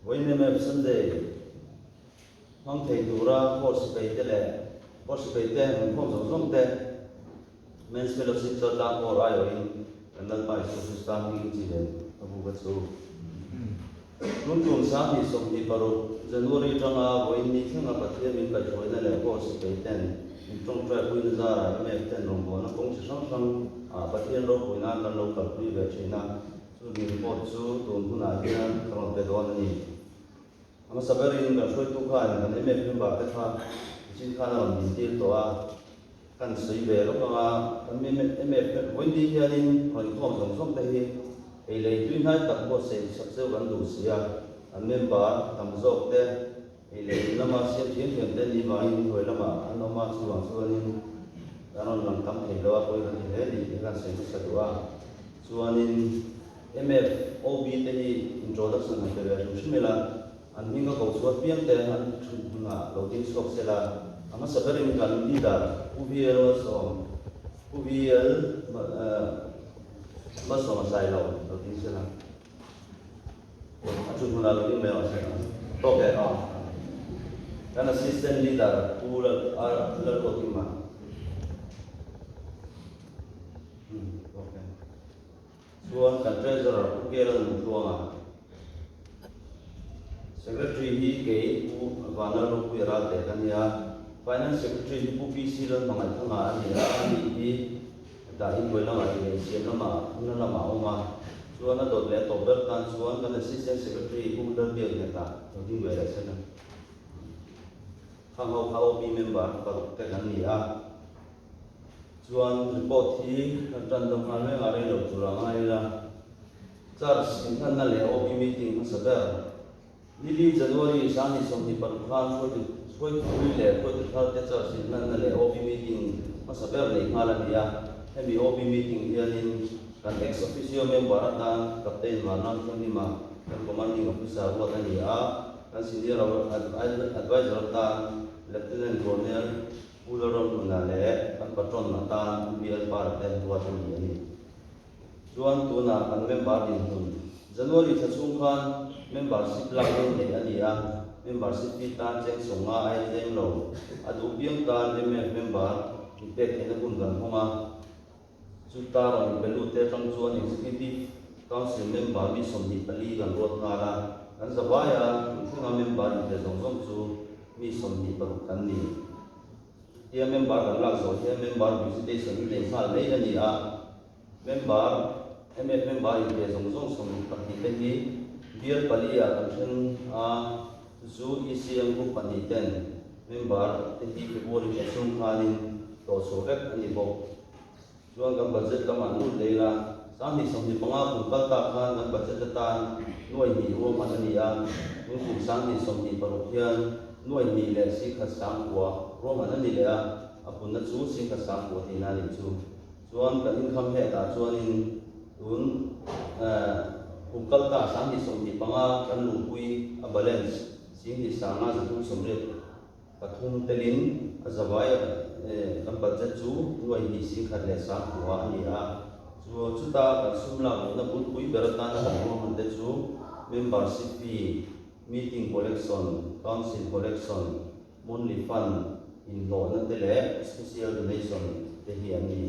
Vawiin MF Sunday hmang thei tura Corps sipaite leh Corps sipaite inkhawm zawng zawng te Men's Fellowship Chaltlang Hall aiawhin kan Lalpa Isua Krista hmingin chi ve ka buk a chu. Tun tum 2026 January atanga vawiin ni thlenga Pathian min kaihhruaina leh Corps sipai ten min tawngtai puina zarah MF ten rawngbawlna kawng chi hrang hrang ah Pathian ropui nan kan lo kalpui ve thin a, chu mi report chu tun hunah hian ka rawn pe dawn a ni. A hmasa berin kan hruaitu khan kan MF member te kha nichin khan a rawn dintir tawh a, kan sawi ve lawk ang a, kan MF vawiin ni hianin rawn inkhawm zawng zawng te hi ei lei tui hnai tak buatsaih sak zeuh kan duh si a, an member tam zawk te ei lei in lama siam thiam thiam te ni vangin hnuai lamah an awm a, chuvang chuanin kan rawn lang tam thei lo a, pawi kan ti hle ni tih kha kan sawi hmasa duh a, chuanin. MF, OB te hi introduction han pe ve hrim hrim ila, an hming a ko chhuat piang te an thut hunah lo ding chhuak se la, a hmasa berin kan leader Pu VL Malsawm, Pu VL Malsawm a zai lo, lo ding se la, a thut hunah lo ding mai ang se la, tawk e. Kan assistant leader Pu Lalruatkima. Tawk e. Chuan kan Treasurer Pu Kela Nuntluanga, Secretary hi kei Pu Vanlal Ropuia Ralte ka nia, Finance Secretary hi Pu PC Lalhmangaihthanga a ni a, ani hi hetah inbuai lamah tih leh insiam lamah hna lamah a awm a, chuan a dawt leh a tawp ber tan chuan kan Assistant Secretary Pu Lalbiakngheta lo ding ve leh sen a. Khang ho kha OB member paruk te kan ni a. Chuan report hi kan tan deuh nghal reng a, rei lo tur a ngai ila. Church inhlanna leh OB meeting hmasa ber Nili January 2026 khan hruaitu hruaitupui leh hruaitu thar te church inhlanna leh OB meeting hmasa ber nei nghal a ni a. Hemi OB meeting hianin kan ex officio member atan Captain Vanramthianghima kan commanding officer ruat a ni a, kan senior adviser atan Lieutenant Colonel Pu Lalramhluna leh kan patron atan Pu BL Para te ruat a ni a ni. Chuan tunah kan member dinhmun January thla chhung khan membership lak dawn neih a ni a, membership fee tan cheng sawnga a tlem lo. A duh piang tan MF member inpek theihna hun kan hawng a. Chuta rawn inpe lut te atang chuan Executive Council member mi 24 kan ruat nghal a, kan zavai a, tun thlenga member inpe zawng zawng chu mi 26 kan ni. Tia member kan lak zawh hian member visitation hi nei nghal mai a ni a, member, MF member inpe zawng zawng 62 te hi bial pali ah kan then a, chu chu ECM group pahnih ten member te hi February thla chhung khanin hlawhchhuah vek a ni bawk. Chuan kan budget lamah lut leh ila, 2025 kum kal tak khan kan budget atan nuai hnih ruahman a ni a, tun kum 2026 hian nuai hnih leh singkhat sang kua ruahman a ni leh a, a punna chu singkhat sang kua tihna a nih chu. Chuan kan income head ah chuanin tun kum kal tak 2025 kan luhpui a balance singhnih sanga 380 Pathum telin a zavai a kan budget chu nuai hnih singkhat leh sangkua a ni a. Chu chuta kan sum lak luhna bulpui ber atana kan ruahman te chu membership fee, meeting collection, council collection, monthly fund inhlawhna te leh special donation te hi an ni.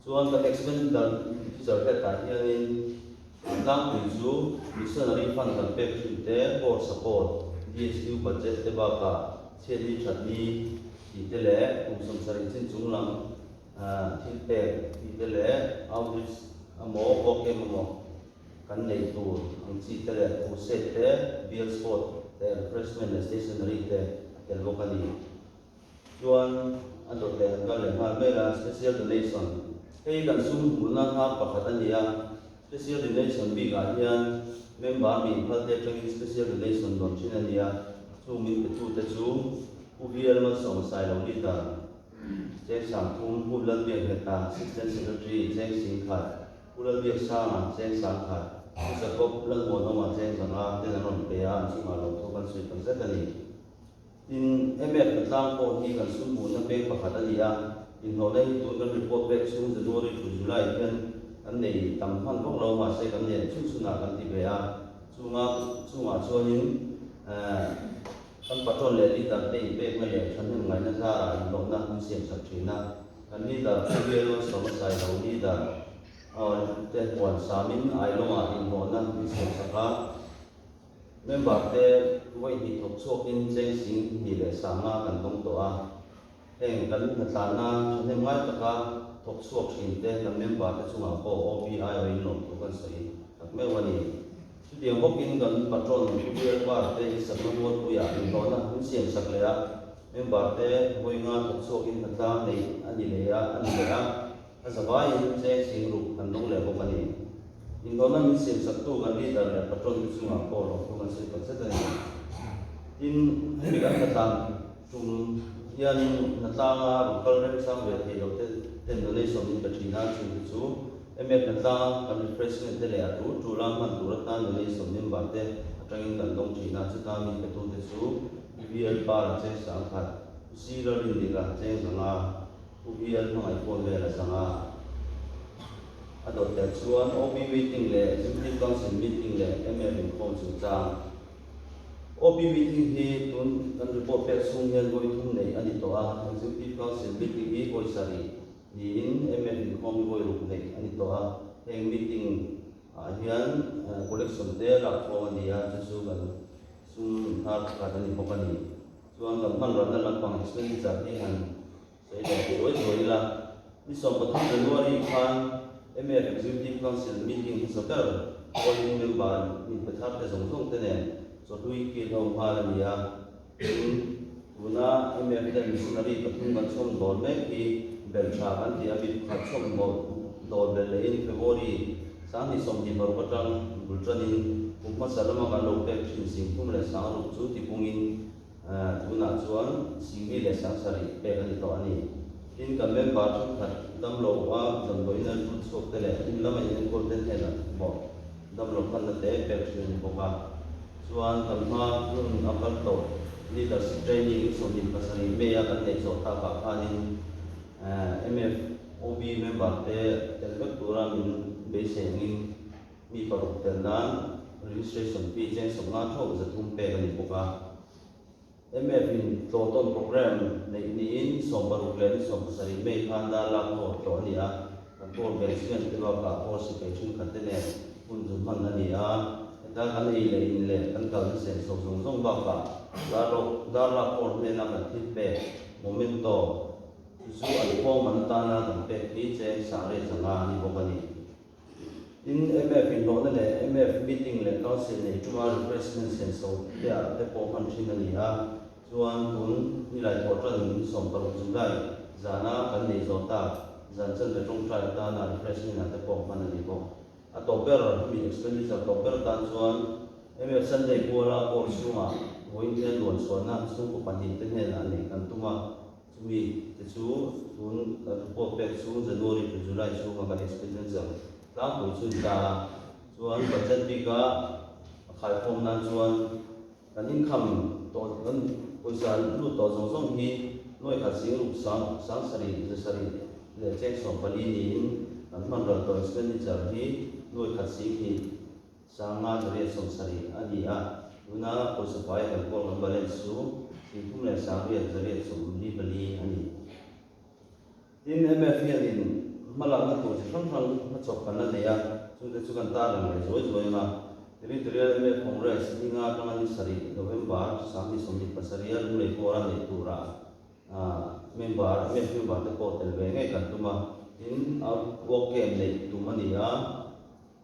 Chuan kan expenditure hetah hianin tlangpui chu missionary fund kan pek thin te, core support, DSU budget te bakah chhiatni thatni tih te leh kum 70 chin chung lam thil pek tih te leh outreach emaw work camp emaw kan neih tur ang chi te leh crusade te, bial sport te, refreshment leh stationery te a tel bawk a ni. Chuan a dawt leh han kal leh nghal mai a, special donation hei kan sum hmuhna nghak pakhat a ni a, special donation bikah hian member mi inphal te atangin special donation dawn thin a ni a, chung min petute chu Pu VL Malsawma Sailo Leader, Cheng Sangthum, Pu Lalbiakngheta Assistant Secretary, Cheng Singkhat, Pu Lalbiaksanga, Cheng Sangkhat, Pu Jacob Lalmuanawma, Cheng Zanga ten an rawn pe a, an chungah lawmthu kan sawi tak zet a ni. Tin, MF hna tlang pawh hi kan sum hmuhna peng pakhat a ni a, inhlawhna hi tun kan report pek chhung January to July hian kan nei tam hman vak lo, mahse kan nen chhun chhunah kan ti ve a. Chunga chungah chuanin kan patron leh leader te inpekna leh thahnem ngaihna zarah inhlawhna min siamsak thin a. Kan leader Pu Bialnawn Sawma Sailo leader te huan samin Ailawngah inhlawhna min siamsak a. Member te vawi hnih thawk chhuakin cheng sing hnih leh sanga kan dawng tawh a. Heng kan hnatlanna thahnem ngai taka thawk chhuak thin te kan member te chungah pawh OBI awin lawmthu kan sawi tak meuh a ni. Chutiang bawkin kan patron Pu Bial Par te insakna mualpuiah inhlawhna min siam sak leh a, member te vawi nga thawk chhuakin hnatlang neih a ni leh a a ni leh a, a zavaiin cheng sing ruk kan dawng leh bawk a ni. Inhlawhna min siam saktu kan leader leh patron te chungah pawh lawmthu kan sawi tak zet a ni. Tin, hemi kan hnatlang Tum hianin hnatlanga rawn kal remchang ve thei lo te ten donation min pe thin a, chung te chu MF hnatlanga kan refreshment te leh a tul tula hman tur atan donation member te atangin kan dawng thin a, chuta min petu te chu Pu VL Para cheng sangkhat, Pu C Lalrindika cheng zanga, Pu VL Hmangaih Pawn Vela zanga. A dawt leh chuan OB meeting leh Executive Council meeting leh MF inkhawm chungchang. OP meeting hi tun kan report pek chhung hian vawi thum neih a ni tawh a, Executive Council meeting hi vawi sarih niin MF inkhawm hi vawi ruk neih a ni tawh a, heng meeting ah hian collection te lakkhawm a ni a, chu chu kan sum hnar pakhat a ni bawk a ni. Chuan kan hmanratna lampang expenditure hi han Sawi leh zuai zuai ila, ni 13 January khan MF Executive Council meeting hmasa ber pawlin member inpe thar te zawng zawng te nen chawhlui kil ho nghal a ni a. Tin, tuna MF ten missionary pathum kan chhawm dawl mek hi belh tha kan tih a, mi pakhat chhawm dawl belh lehin February 2026 atang bul tanin kum hmasa lama kan lo pek thin 36,000 chu tipungin Tunah chuan Singli leh Sangsarih pek a ni tawh a ni. Tin, kan member thenkhat damlo a damdawiin an lut chhuak te leh in lama in enkawl te hnenah maw damlo khanna te pek thin a ni bawk a. Chuan kan hma hun a kal tawh leadership training 27 May a kan neih zawh takah khanin MFOB member te tel vek tura min beisei angin Mi paruk tel nan registration fee cheng 50 theuh 300 pek a ni bawk a. MF in tlawhtawn programme neih niin 60 leh ni 17 May khan dar lak haw tlawh a ni a. Kan pawl banksman te bakah pawl sipai thenkhat te nen hun zu hman a ni a. Heta kan ei leh in leh kan kalna senso zawng zawng bakah dar lak haw hnena kan thil pek, momento, chu chu an khawng man atana kan pek hi cheng 10,500 a ni bawk a ni. Tin, MF inhlawhna leh MF meeting leh council nei tuma refreshment senso te ah te pawh hman thin a ni a. Chuan tun nilai thawh tan min 16 July zana kan nei zawh tak zan chanve tawngtai atana refreshment ah te pawh hman a ni bawk. A tawp ber, hemi expenditure tawp ber tan chuan MF Sunday kuala court chhungah vawiin hian luan chhuahna chhungkaw pahnih te hnenah neih kan tum a. Chumi te chu tun kan report pek chhung January to July chhunga kan expenditure tlangpui chu ni ta a, chuan budget bika a khaikhawm nan chuan kan income tawh kan pawisa lut tawh zawng zawng hi nuai khat sing ruk sang sang sarih za sarih leh cheng 14 niin kan hman ral tawh expenditure hi nuai khat sing hnih 50 870 a ni a, tuna pawisa fai kan kawl kan balance chu 38 844 a ni. Tin, MF hianin hmalakna tur chi hrang hrang hmachawp kan la nei a, chungte chu kan tarlang leh zuai zuai ang a. Territorial MF Congress ni nga atanga ni sarih November 2027 a Lunglei Bawra neih turah member MF member te pawh tel ve ngei kan tum a, tin, work camp neih tum a ni a.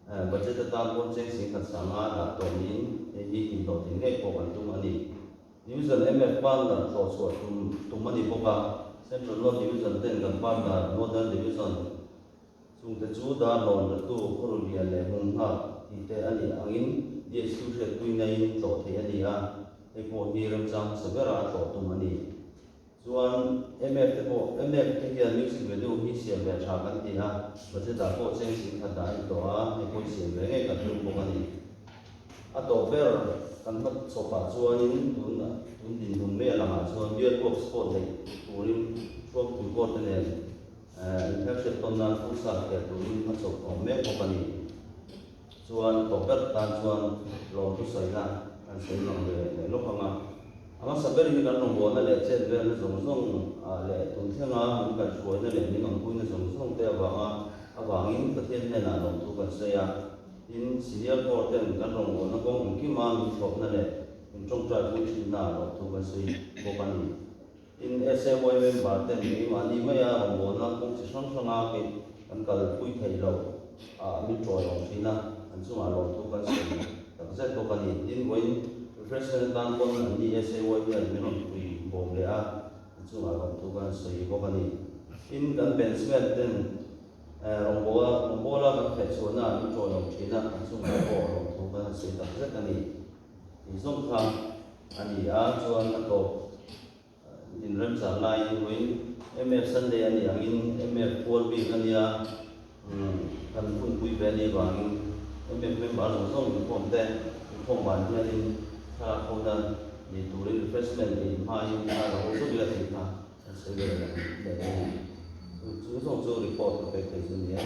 Budget atan pawn cheng 10,000 sanga dah tawh niin hei hi inhlawh thei ngei pawh kan tum a ni. Division MF partner tlawh chhuah tum tum a ni bawk a, Central North Division ten kan partner Northern Division chungte chu Darlawn, Ratu, Khawruhlian leh Hmunghak tih te a nih angin DHQ hriatpuina in tlawh theih a ni a, hei pawh hi remchang hmasa bera tlawh tum a ni. Chuan MF te pawh, MF te hian music video hi siam ve tha kan ti a, budget ah pawh cheng 10,000 dah a ni tawh a, hei pawh hi siam ve ngei kan tum bawk a ni. A tawp ber kan hma chawpah chuanin tun tun dinhmun mai a langah chuan bial huap sport neih turin Thuampui Court te nen inhmelhriat tawn nan futsal khel turin hma chawp a awm mek bawk a ni. Chuan tawp ber tan chuan lawmthu sawina kan sawi lang ve leh lawk ang a. A hmasa ber hi kan rawngbawlna leh chet velna zawng zawng ah leh tun thlenga min kaihhruaina leh min awmpuina zawng zawng te avanga avangin Pathian hnenah lawmthu kan sawi a. Tin, Senior Corps ten kan rawngbawlna kawng engkima min thlawpna leh min tawngtaipui thinna lawmthu kan sawi bawk a ni. Tin, SAY member ten keimahni maia rawngbawlna kawng chi hrang hranga kei kan kalpui theih loh ah min tawiawm thin a, an chungah lawmthu kan sawi takzet bawk a ni. Tin, vawiin refreshment atan pawn anni SAY hian min rawn pui bawm leh a, an chungah lawmthu kan sawi bawk a ni. Tin, kan benchman ten rawngbawla kan fehchhuahna ah min tawiawm thin a, an chungah pawh lawmthu kan sawi takzet a ni. Tih zawng kha a ni a, chuan a tawp inremchang laiin vawiin MF Sunday a nih angin MF pual bik a nia, kan hunpui ve a nih avangin MF member zawng zawng inkhawm te inkhawm ban hianin thlalak ho dan ni turin refreshment ei hmain thla la ho zawk ila tih kha kan sawi ve leh a ni. Chu zawng chu report ka pek thei chu a ni a.